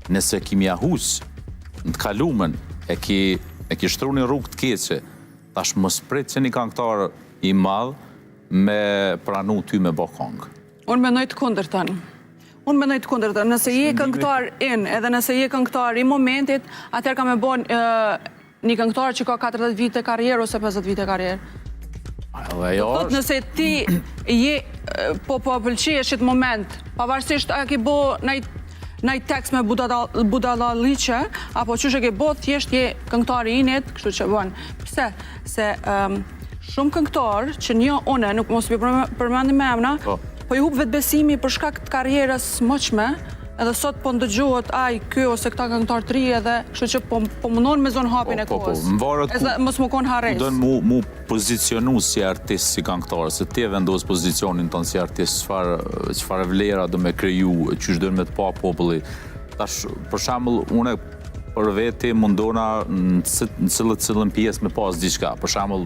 Nëse ki me ja huq në të kalumen e ki e ki shtru një rrugë të keqe, tash mos prit që një kangëtar i madh me pranu ty me bo kongë. Unë mendoj të kundërtën. Unë mendoj të kundërtën. Nëse je këngëtar in, edhe nëse je këngëtar i momentit, atëherë ka me bo një këngëtar që ka 40 vite karrierë ose 50 vite karrierë. Edhe ajo Do thotë është. nëse ti je po po pëlqehesh qit moment, pavarësisht a ke bo naj naj tekst me budallalliqe apo qysh e ke bo, thjesht je këngëtar i init, kështu që bën. Pse? Se um, shumë këngëtar që njoh unë, nuk mos i përmendim me emna, po, po i hup vetëbesimi për shkak të karrierës së moçme, edhe sot po ndëgjohet ai, ky ose këta këngëtar të ri edhe, kështu që po po mundohen me zonë hapin po, e po, kohës. Po, mvaret ku, mos me kon harresë. Don mu mu pozicionu si artist, si këngëtar, se ti e vendos pozicionin tënd si artist, çfarë çfarë vlera do me kriju, qysh do me të pa populli. Tash për shembull, unë për veti mundona në cilë cilën pjesë me pas diçka. Për shembull,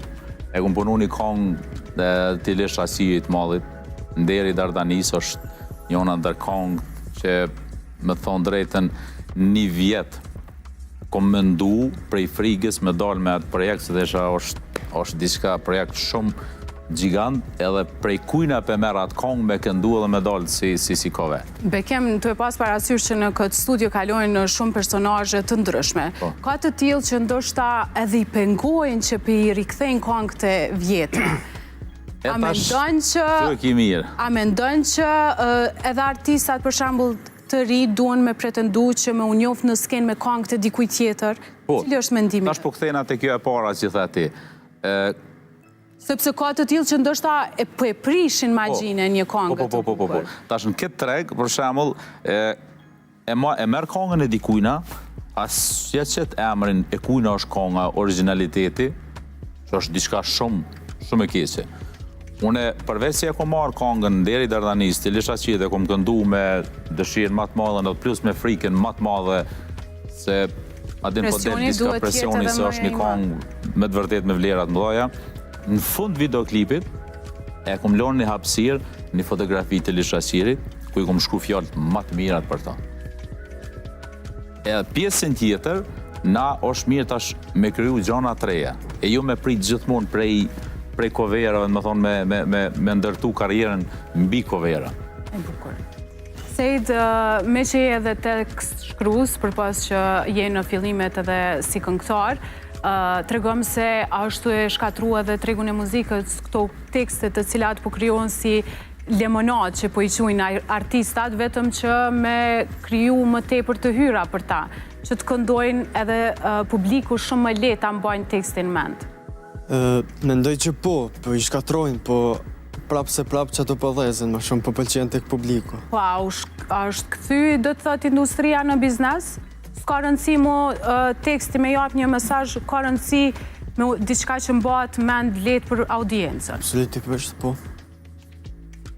e kom punu një kongë dhe të Ilir Shaqirit madhit, Nderi i Dardanisë është njona ndër kongë që me thonë drejtën një vjet kom mendu prej frigës me dalë me atë projekt, se desha është, është diçka projekt shumë gjigant edhe prej kujna pe merr atë kongë me këndu edhe me dalë si, si, si cover. Bekim, tu e pas parasysh që në këtë studio kalojnë shumë personazhe të ndryshme. Po. Ka të tillë që ndoshta edhe i pengojnë që po i rikthejnë kongët e vjetra. E A mendon që e ki mirë. A mendon që edhe artistat për shembull të ri duhen me pretendu që me u njoft në skenë me kangë të dikujt tjetër? Po. Cili është mendimi? Tash po kthehna te kjo e para që the ti. Ë Sepse ka të tillë që ndoshta e po e prishin po. magjinë e një Po kënge po të po po po. po. bukur. Tash në këtë treg, për shembull, e E ma e merr kongën e dikujna, as ja qet emrin e kujna është konga, origjinaliteti, që është diçka shumë, shumë e keqe. Une, përveç se e kom marrë kongën Nderi i Dardanisë, të Ilir Shaqirit e kom këndu me dëshirën ma të madhe, edhe plus me frikën ma të madhe, se a din po del Presioni diçka duhet të jetë presioni edhe se më është një i madh. kongë me të vërtetë me vlera të mëdha. Në fund videoklipit, E kom lënë një hapësirë, një fotografi të Ilir Shaqirit, ku i kom shkru fjalët ma të mirat për ta. E pjesën tjetër, na është mirë tash me kriju gjana të reja, e jo me prit gjithmonë prej prej coverave, me thonë me, me, me, me ndërtu karrierën mbi covera. E bukur. Sejd, me që je edhe tekst shkrues, përpos që je në fillimet edhe si këngëtar, Tregom se a është tu e shkatrru edhe tregun e muzikës këto tekste të cilat po krijohen si lemonadë që po i quajnë artistat vetëm që me kriju më tepër të hyra për ta, që të këndojnë edhe publiku shumë më lehtë ta mbajnë tekstin mend. Mendoj që po, po i shkatrrojnë, po prapë se prapë qato po dhezin, më shumë po pëlqen tek publiku. Po a është kthy do të thotë industria në biznes? S'ka rëndësi mo teksti me jap një mesazh, ka rëndësi me diçka që mbahet mend lehtë për audiencën. Absolutisht, po.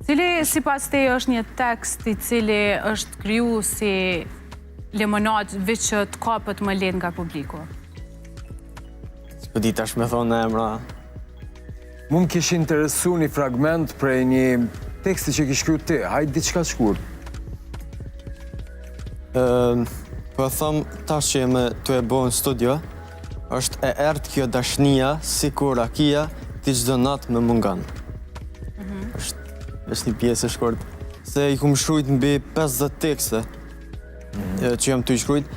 Cili sipas teje është një tekst i cili është kriju si lemonadë veç që të kapet më lehtë nga publiku? S'po di tash me thonë emra. Mu më kish interesu një fragment prej një teksti që ki shkru ti, hajt diçka shkurt. Po e thom tash që jemi tu e bo në studio, është e errët kjo dashnia, sikur rakia, ti çdo natë më mungon. Mm është veç një pjesë e shkurt. Se i kum shkrujt mbi 50 tekste mm që jam tu i shkrujt,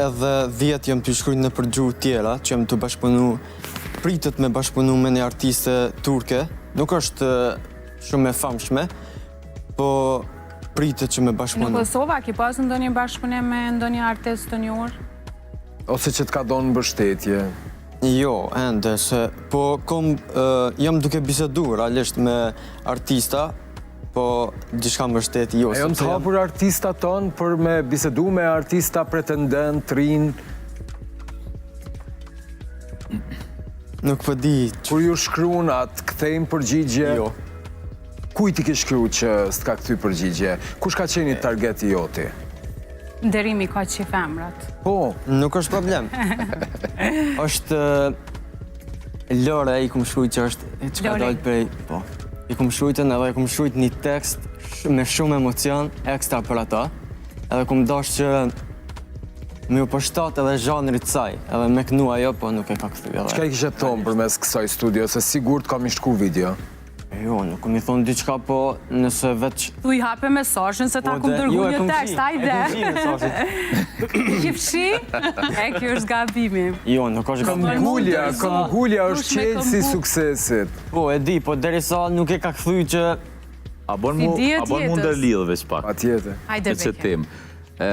edhe 10 jam tu i shkrujt nëpër gjuhë tjera, që jam tu bashkëpunu, pritet me bashkëpunu me një artiste turke, nuk është shumë e famshme, po pritet që me bashkëpunu. Në Kosovë, a ki pasë ndonjë bashkëpunim me ndonjë artist të njohur? Ose që të ka dhonë mbështetje? Jo, ende, se po kom, jam duke bisedu realisht me artista, po diçka mbështetje, jo. A janë të hapur artistat tonë për me bisedu me artista pretendent, të rinj? Nuk po di. Kur ju shkrun, a të kthejnë përgjigje? Jo. Kujt i ke shkru që s'të ka kthy përgjigje? Kush ka qenë targeti joti? Nderimi ka qejf emrat. Po. Nuk është problem. është Lore i kum shkrujt që është që ka dalë prej, po. I kum shkrujtën edhe i kum shkrujt një tekst me shumë emocion ekstra për ata. Edhe kum dash që. me ju përshtat edhe zhanrit të saj, edhe me knu ajo, po nuk e ka kthy edhe. Çka i kishe thonë përmes kësaj studio, se sigurt ka mi shku video? Jo, nuk kom i thonë diçka, po nëse veç... Thuj hape mesazhin se ta Po, kum dhe- dërgu jo, e një kom tekst, fshi, ajde. E kom fshi mesazhin. Ki fshi? E, kjo është gabimi. Jo, nuk është gabim. Këmbgulja, Mund këmbgulja dush është me çelësi i këmbu. suksesit. Po, e di, po derisa nuk e ka kthy që... A bon Si mu, dihet a bon mu jetës. ndërlidh veç pak. Patjetër. Hajde, Me që Beke. temë. E,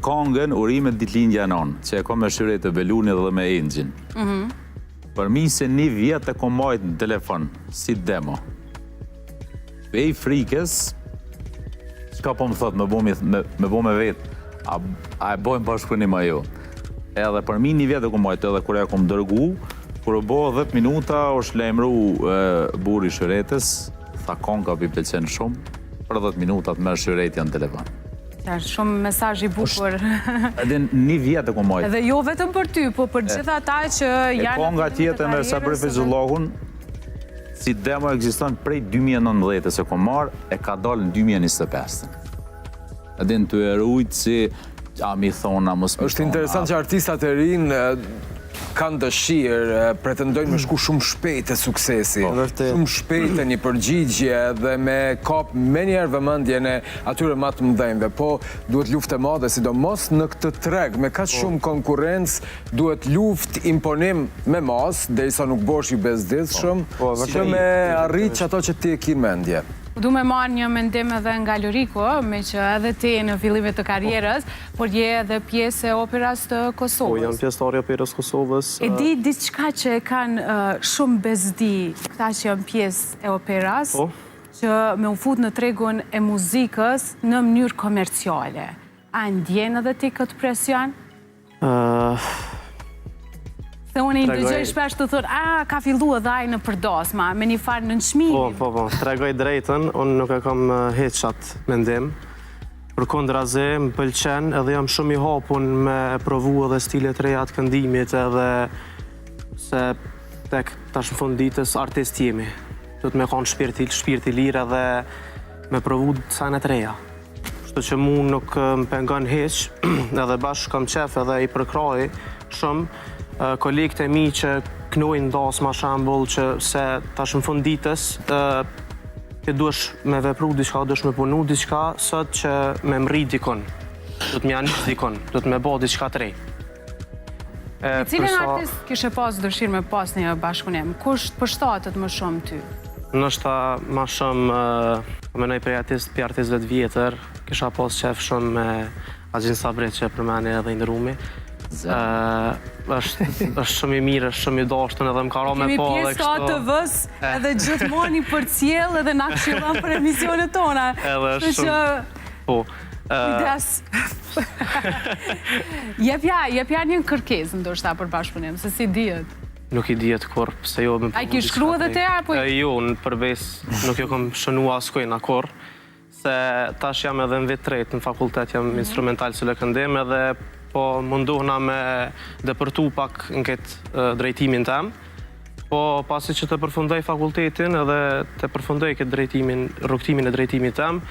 Kongën urime ditëlindja non, që e kom me Shyrete Beluni dhe me Engjin. Për mi se një vjet e kom majt në telefon, si demo. Pej frikës, çka po më thot, me bo me, me, me, bo me vetë, a, a e bojmë bashkëpunim a jo. Edhe për mi një vjet e kom majt, edhe kur e kom dërgu, kur u bo 10 minuta, është lajmëru e, burri Shyretës, tha konga po i pëlqen shumë, për 10 minuta të merr Shyretja në telefon. Është shumë mesazh i bukur. Edhe një vjet e kom majt. Edhe jo vetëm për ty, po për gjithë ata që E janë... konga tjetër me Sabri Fejzullahun, si demo ekziston prej 2019 se kom marrë, e ka dalë në 2025. Edhe në të e rujt si, a mi thona, mos mi Është thona. interesant që artistat e rinë e, kanë dëshirë, e, pretendojnë me shku shumë shpejt e suksesi. Po, vërtet. Shumë shpejt e një përgjigje dhe me kap menjëherë vëmendjen e atyre më të mëdhenjve. Po duhet luftë e madhe, sidomos në këtë treg me kaq shumë konkurrencë, duhet luftë, imponim me mas, derisa nuk bosh i bezdisshëm, Po, vërtet. që me arrit që ato që ti e ki në mendje. Du me marrë një mendim edhe nga Loriku, me që edhe ti në fillimet të karrierës, por je edhe pjesë e operas të Po, Kosovës. jam pjesëtar i operës Kosovës. E di diçka që e kanë uh, shumë bezdi këta që janë pjesë e operas, Po. që me u fut në tregun e muzikës në mënyrë komerciale. A ndjen edhe ti këtë presion? Ë, Se unë i Tregoj- dëgjoj shpesh të thonë, a, ka fillu edhe ai në përdosma, me një farë nënçmimi. Po, po, po, tregoj drejtën, unë nuk e kam eh, hiç atë mendim. Përkundrazi, më pëlqen edhe jam shumë i hapun me provu edhe stile të reja të këndimit edhe se tek tash në fund ditës artist jemi. Duhet me kanë shpirti, shpirti lirë edhe me provu sene të reja. Kështu që mu nuk eh, më pengon hiç, edhe bash kam qef edhe i përkrahi shumë eh, kolegët e mi që knojnë dasma shembull që se tash në fund ditës eh, ti duhesh me vepru diçka, duhesh me punu diçka sot që me mrri dikun. Duhet me ja nis dikun, duhet me bo diçka të re. E, Cilin përsa- artist kishe pas dëshirë me pas një bashkëpunim? Kush të përshtatet më shumë ty? Nështë ma shumë, eh, po menoj prej artist, prej artistëve të vjetër, kisha pas qef shumë me Agin Sabrit që e përmeni edhe i ndërumi. Ë, është, është shumë i mirë, është shumë i dashtun edhe më ka ra me Kemi pa edhe pjesë të kështu. ATV-s edhe gjithmonë i përcjell edhe na këshillon për emisionet tona. Edhe është Kështu që shumë- Po. ë, kujdes. Jepja, jepja një kërkesë ndoshta për bashkëpunim, se si dihet. Nuk i dihet kur, pse jo me A i provu ki diçka shkru edhe të te, re. apo i- E, Jo, në përbes nuk jo kom shënu askujna kurr, se tash jam edhe në vit tretë në fakultet, jam Mhm. instrumental solo këndim edhe po mundohna me depërtu pak në këtë e, drejtimin tem. Po pasi që të përfundoj fakultetin edhe të përfundoj këtë drejtimin, rrugtimin e drejtimit tem,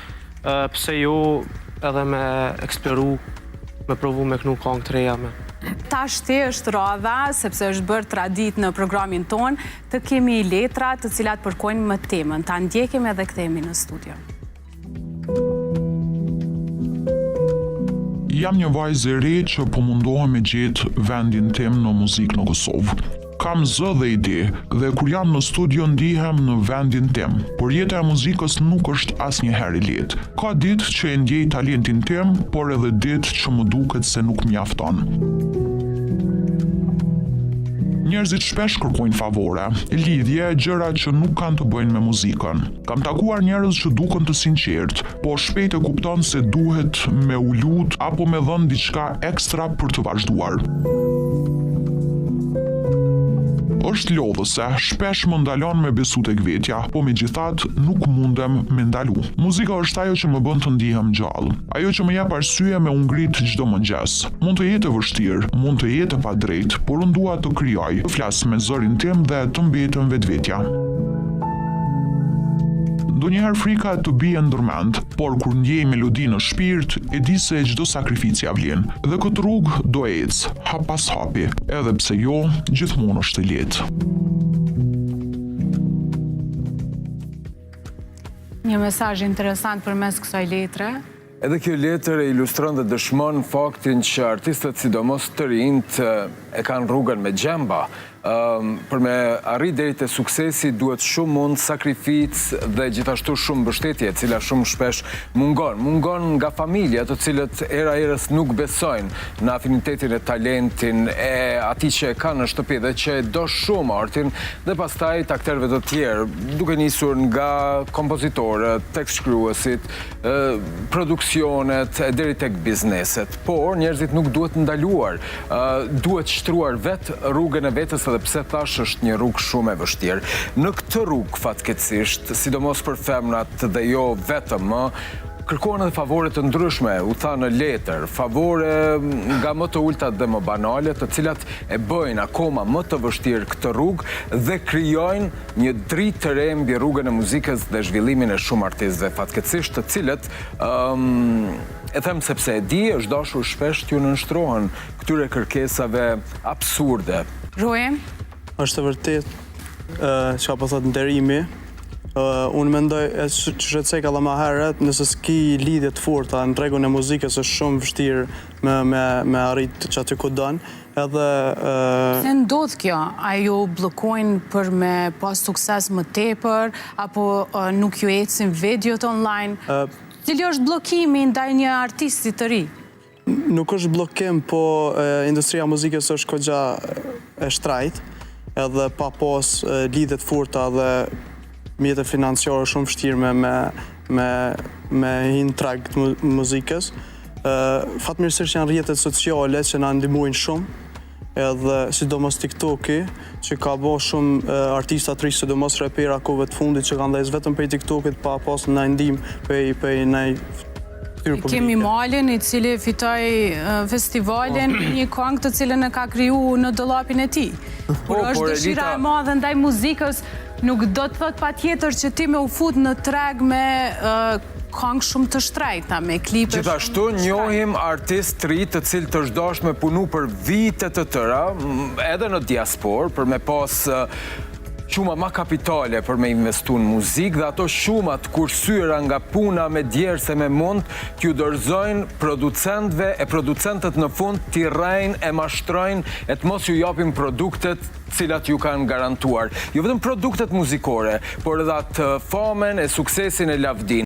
e, pse jo edhe me eksploru, me provu me knu kangë të reja me. Tash ti është radha, sepse është bërë traditë në programin ton, të kemi letra të cilat përkojnë më temën. Ta ndjekim edhe kthehemi në studio. Jam një vajzë e re që po mundohem me gjetë vendin tim në muzikë në Kosovë. Kam zë dhe ide, dhe kur jam në studio ndihem në vendin tim, por jeta e muzikës nuk është asnjëherë e lehtë. Ka ditë që e ndjej talentin tim, por edhe ditë që më duket se nuk mjafton. Njerëzit shpesh kërkojnë favore, lidhje, gjëra që nuk kanë të bëjnë me muzikën. Kam takuar njerëz që duken të sinqert, po shpejt e kupton se duhet me u lut apo me dhënë diçka ekstra për të vazhduar. Është lodhëse, shpesh më ndalon me besu tek vetja, po megjithatë nuk mundem me ndalu. Muzika është ajo që më bën të ndihem gjallë, ajo që më jep arsye me u ngrit çdo mëngjes. Mund të jetë e vështirë, mund të jetë e padrejtë, por unë dua të krijoj, të flas me zërin tim dhe të mbetem vetvetja. Ndonjëherë frika të bie ndërmend, por kur ndjej melodi në shpirt, e di se çdo sakrificë ia vlen. Dhe këtë rrugë do e ec, hap pas hapi, edhe pse jo gjithmonë është e lehtë. Një mesazh interesant përmes kësaj letre. Edhe kjo letër e ilustron dhe dëshmon faktin që artistët sidomos të rinjtë e kanë rrugën me gjemba. Për me arrit deri te suksesi duhet shumë mund, sakrificë dhe gjithashtu shumë mbështetje, e cila shumë shpesh mungon. Mungon nga familja, të cilët hera herës nuk besojnë në afinitetin e talentin e atij që e ka në shtëpi dhe që e do shumë artin dhe pastaj të akterëve të tjerë, duke nisur nga kompozitorët, tekstshkruesit, produksionet e deri tek bizneset. Por njerëzit nuk duhet ndaluar, duhet shtruar vetë rrugën e vetes edhe pse thashë është një rrugë shumë e vështirë. Në këtë rrugë fatkeqësisht, sidomos për femrat dhe jo vetëm më, kërkohen edhe favore të ndryshme, u tha në letër, favore nga më të ultat dhe më banale, të cilat e bëjnë akoma më të vështirë këtë rrugë dhe krijojnë një dritë të re mbi rrugën e muzikës dhe zhvillimin e shumë artistëve fatkeqësisht të cilët e them sepse e di është dashur shpesh t'ju nënshtrohen këtyre kërkesave absurde. Roi? Është e vërtetë çka po thotë Nderimi. Unë mendoj, qysh e ceka edhe ma herët, nëse s'ki lidhje të forta në tregun e muzikës është shumë vështirë me me me arrit qaty ku don. Edhe. Pse ndodh kjo? A ju bllokojnë për me pas sukses më tepër, apo nuk ju ecin videot online? Cili është bllokimi ndaj një artisti të ri? Nuk është bllokim, po industria e muzikës është kogja e shtrajtë, edhe pa pas lidhje të forta dhe mjete financiare shumë vështirë me me me me hi në treg të muzikës. Fatmirësisht janë rrjetet sociale që na ndihmojnë shumë, edhe sidomos TikToki, që ka bo shumë artista të ri, sidomos repera kohëve të fundit që kanë ndezë vetëm prej TikTokit pa pas naj ndihmë prej prej naj fytyrë publike. Kemi Malin i cili fitoi festivalin me një këngë të cilën e ka kriju në dollapin e tij. Por po, është dëshira e madhe ndaj muzikës, nuk do të thotë patjetër që ti me u fut në treg me këngë shumë të shtrejta, me klipe shumë të shtrejta. Gjithashtu njohim artistë të ri të cilët është dashtë me punu për vite të tëra, edhe në diasporë, për me pas shuma ma kapitale për me investu në muzikë dhe ato shuma të kursyera nga puna me djersë e me mund t'ju dorëzojnë producentëve e producentët në fund t'i rrejnë e mashtrojnë e të mos ju japin produktet të cilat ju kanë garantuar. Jo vetëm produktet muzikore, por edhe atë famën e suksesin e lavdinë.